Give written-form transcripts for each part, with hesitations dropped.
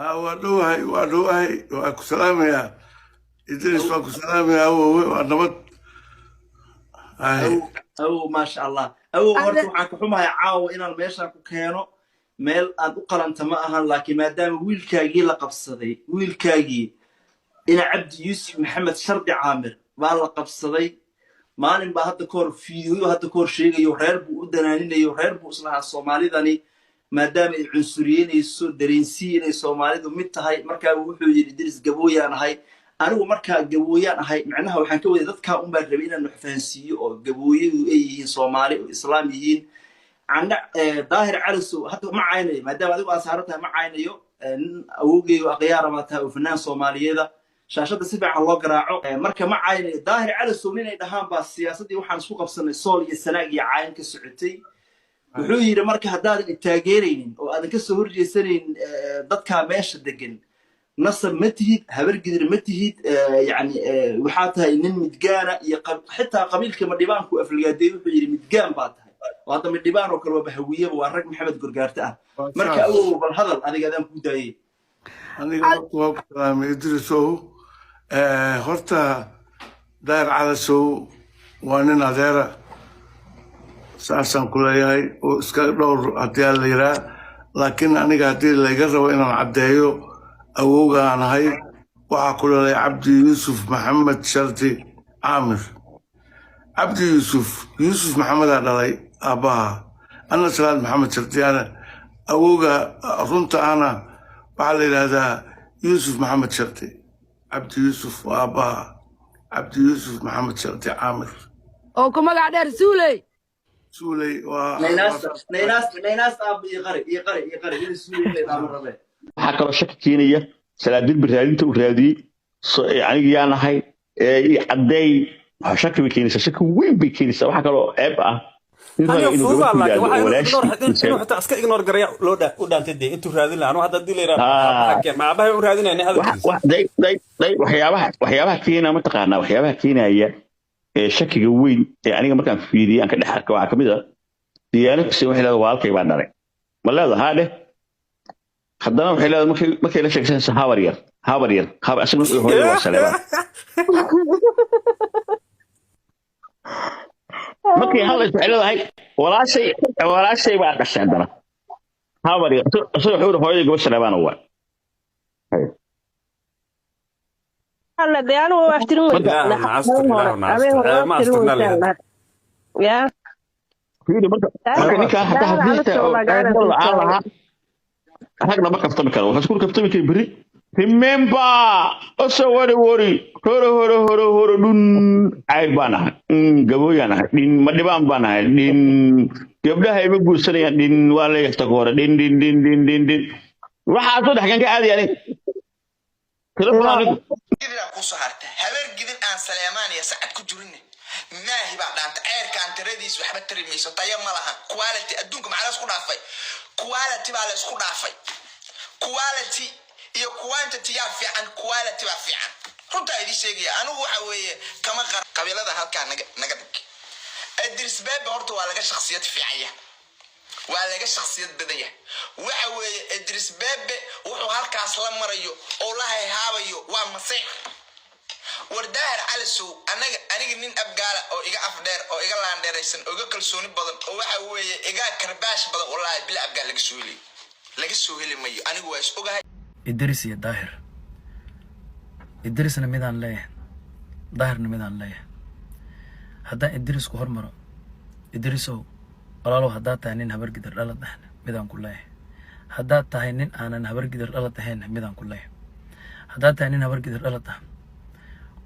Waa dhowahay, waa dhowahay, waa ku salaamayaa Idris, waa ku salaamayaa awowe, waa nabad. Ay. Awow, awow, maasha Allah, awow. Horta waxaan ka xumahay caawa inaan meeshaan ku keeno, meel aad u qalanta ma ahan, laakiin maadaama wiilkaagii la qabsaday, wiilkaagii ina Cabdi Yuusuf Maxamed Shardi Caamir baa la qabsaday maalin baa hadda kahor fiidiyo, hadda kahor sheegayo, reer buu u danaaninayo, reer buu islahaa Soomaalidani maadaama ay cunsuriyeynayso, dareensiyi inay Soomaalidu mid tahay. Markaa wuxuu yidhi Idris Gabooyaan ahay anigu. Markaa Gabooyaan ahay macnaha waxaan ka waday dadkaa unbaa rabay inaan wax fahansiiyo oo Gabooyadu ay yihiin Soomaali oo Islaam yihiin. Candha Daahir Calisow hadda ma caynayo, maadaama adigu aad saaran tahay ma caynayo. Nin awowgeyga akhyaara baa tahay oo fanaan Soomaaliyeeda, shaashadda si fiican loo garaaco. Marka ma caynayo Daahir Calisow. Ninay dhahaan baa siyaasaddii waxaan isku qabsanay Sool iyo Sanaag iyo Caayan ka socotay. Wuxuu yidhi marka haddaadan itaageeraynin oo aadan kasoo horjeesanayn dadkaa meesha degan, nasab ma tihid, Habargidir ma tihid, yani waxaa tahay nin Midgaana iyo xitaa qabiilka Madhibaanku aflagaadeey. Wuxuu yidhi Midgaan baa tahay, oo hadda Midhibaan oo kale waa Bahawiyaba, waa rag Maxamed Gorgaarte ah. Marka awow, bal hadal adiga adaan kuu daayey. Aniga horta waa ku salaamay Idrisow. Horta Daahir Calasow waa nin adeera, saasaan ku leeyahay oo iska dhowr haddii aan la yiraa, laakiin aniga haddii layga rabo inaan caddeeyo awowgaan ahay, waxaa ku dhalay Cabdi Yuusuf Maxamed Shardi Caamir. Cabdi Yuusuf, Yuusuf Maxamedaa dhalay aabbaha, anna Salaad Maxamed Shardiyaana. Awowga runta ahna waxaa la yidhaahdaa Yuusuf Maxamed Shardi. Cabdi Yuusuf waa aabbaha, Cabdi Yuusuf Maxamed Shardi Caamir. Oo ku magac dheer Suuley. Suuley waa Naynaas aabba, ii qari, ii qari, ii qari ina Suuley dhaama rabe. Waxaa kaloo shaki keenaya Salaadilbi raadinta uu raadiyey aniga yaa nahay ii caddeey. Shaki bay keenaysaa, shaki weyn bay keenaysaa. Waxaa kaloo ceeb ah in Aniga ragga inuu fududaa, gabadh ku laakiin yidhaahdo waxaa oo walaashii inuu xitaa iska ignore garaya loo u dhaantay dee intuu raadin lahaa. Anigu hadda haddii la yidhaahdo Ah. ma aabahay u raadinaya nin hadalkiisa. Waxyaabaha keena mataqaanaa, waxyaabaha keenaya ee shakiga weyn ee aniga markaan fiiriyay aan ka dhex arka waxaa kamid ah Diyaano Xuseen. Waxay leedahay walaalkay baa dhalay. Ma leedahay? Haa dheh. Haddana waxay leedahay markay la sheegsanaysa habar yar, habar yar, habar, asaguna hooyada waa Saleebaan. Markay hadlayso waxay leedahay walaashay, walaashay baa dhashay. Haddana habar yar, isaga wuxuu yidhi hooyada gabadh Saleebaana waa. Alla dee anigu waa aftirin wey. Ilaahu na astur, Ilaahu na astur. Ma asturna leeyahay. Ya. Fiiri, marka ninkaa hataa haddii xitaa oo ceebada la-aan lahaa, ragna ma kaftami karo. Wuxuu isku kaftami kari berri. Remember oso wori wori horo horo horo horo dhun cayr baan ahay, Gabooyaan ahay dhin, Madhibaan baan ahay dhin, gabdhaha ima guursanayaan dhin, waa leeyahay hore dhin dhin dhin dhin dhin dhin. Waxaasoo dhex kan ka aadaya aniga telefon anigu. Gidiraa kusoo harta Habeer Gidin aan Saleemaan iyo Sacad ku jirinne maahi baa dhaanta. Ceerkaan tiradiis waxba tari mayso, tayo ma laha, quality adduunka maxaa la isku dhaafay? Quality baa la isku dhaafay. Quality iyo quantity yaa fiican? Quality baa fiican. Runtaa idin sheegaya anigu waxa weeye kama qar qabiilada halkaa naga dhig. Idris Bebe horta waa laga shakhsiyad fiican yahay, waa laga shakhsiyad badan yahay. Waxa weeye Idris Bebe wuxuu halkaas la marayo oo la hayhaabayo waa masiix. War Daahir Calisow, anaga aniga nin Abgaala oo iga afdheer oo iga laandheeraysan oo iga kalsooni badan oo waxa weeye iga karbaash badan, wallaahi bila Abgaal laga soo heliyo, laga soo heli mayo. Anigu waa is ogahay. Idris iyo Daahir, Idrisna midaan leeyahay, Daahirna midaan leeyahay. Haddaan Idris ku hormaro, Idrisow walaalow, haddaad tahay nin Habargidir dhalad ahna midaan ku leeyahay, haddaad tahay nin aanan Habargidir dhalad ahaynna midaan ku leeyahay. Haddaad tahay nin Habargidir dhalad ah,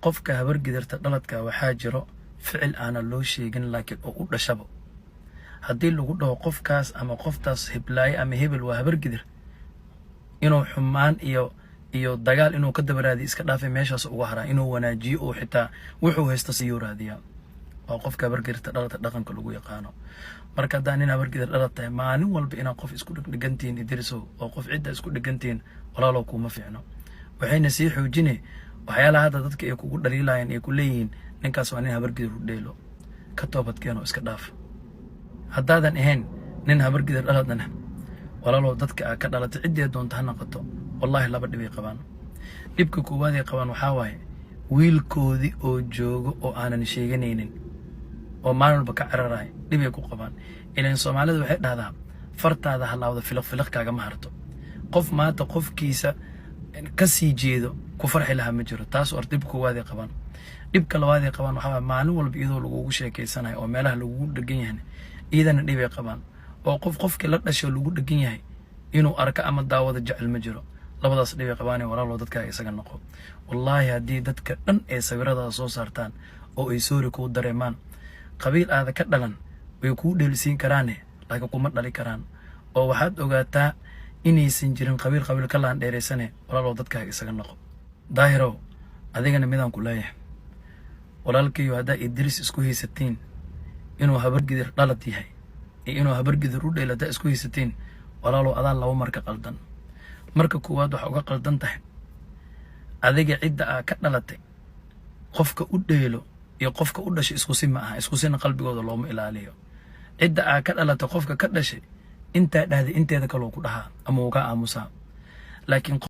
qofka Habargidirta dhaladka waxaa jiro ficil aanan loo sheegin laakiin oo u dhashaba. Haddii lagu dhaho qofkaas ama qoftaas hiblaaye ama hebel waa Habargidir, inuu xumaan iyo dagaal inuu ka daba raadiyo iska dhaafay, meeshaas uga haraa. Inuu wanaajiyo oo xitaa wuxuu haysto siyuu raadiyaa. Waa qofka Habargidirta dhalata dhaqanka lagu yaqaano. Marka haddaa nin Habargidir dhalat tahay, maalin walba inaad qof isku dhegdhegantihiin Idrisow, oo qof cidda isku dhegantihiin, walaalow kuuma fiicno. Waxayna sii xoojine waxyaalaha hadda dadka ay kugu dhaliilayaan ay ku leeyihiin ninkaas waa nin Habargidir u dheelo. Ka toobadkeen oo iska dhaaf. Haddaadan ahayn nin Habargidir dhaladana, walaalow, dadka aa ka dhalatay ciddee doonta ha noqoto. Wallaahi, laba dhibay qabaan. Dhibka koowaad ay qabaan waxaa waaye wiilkoodii oo joogo oo aanan sheeganaynin oo maalin walba ka cararaya, dhibay ku qabaan. Ilaan Soomaalida waxay dhahdaa, "Fartaada halaawda filiq filiq kaagama harto." Qof maanta qofkiisa ka sii jeedo ku farxi lahaa ma jiro. Taas or dhib koowaad ay qabaan. Dhibka labaad ay qabaan waxaa waaye maalin walba iyadoo lagugu sheekeysanayo oo meelaha lagugu dhegan yahay, iyadana dhibay qabaan, oo qof qofkii la dhashay oo lagu dhegan yahay inuu arko ama daawada jecel ma jiro. Labadaas dhibay qabaanee, walaalo, dadkaaga isaga noqo. Wallaahi, haddii dadka dhan ay sawiradaada soo saartaan oo ay sorry kuu dareemaan, qabiil aada ka dhalan way kuu dheelisiin karaane, laakiin kuma dhali karaan. Oo waxaad ogaataa inaysan jirin qabiil qabiil ka laan dheeraysane. Walaalow, dadkaaga isaga noqo. Daahirow, adigana midaan ku leeyahay, walaalkayo: haddaa Idris isku haysatiin inuu Habargidir dhalad yahay iyo inuu Habargidir u dheel, haddaa isku haysatiin, walaalow, adaa laba marka qaldan. Marka koowaad waxaa uga qaldan tahay adiga cidda aa ka dhalatay qofka u dheelo iyo qofka u dhashay isku si ma aha, isku sina qalbigooda looma ilaaliyo. Cidda aa ka dhalatay qofka ka dhashay intaa dhahday inteeda kaloo ku dhahaa ama uu ka aamusaa, laakiin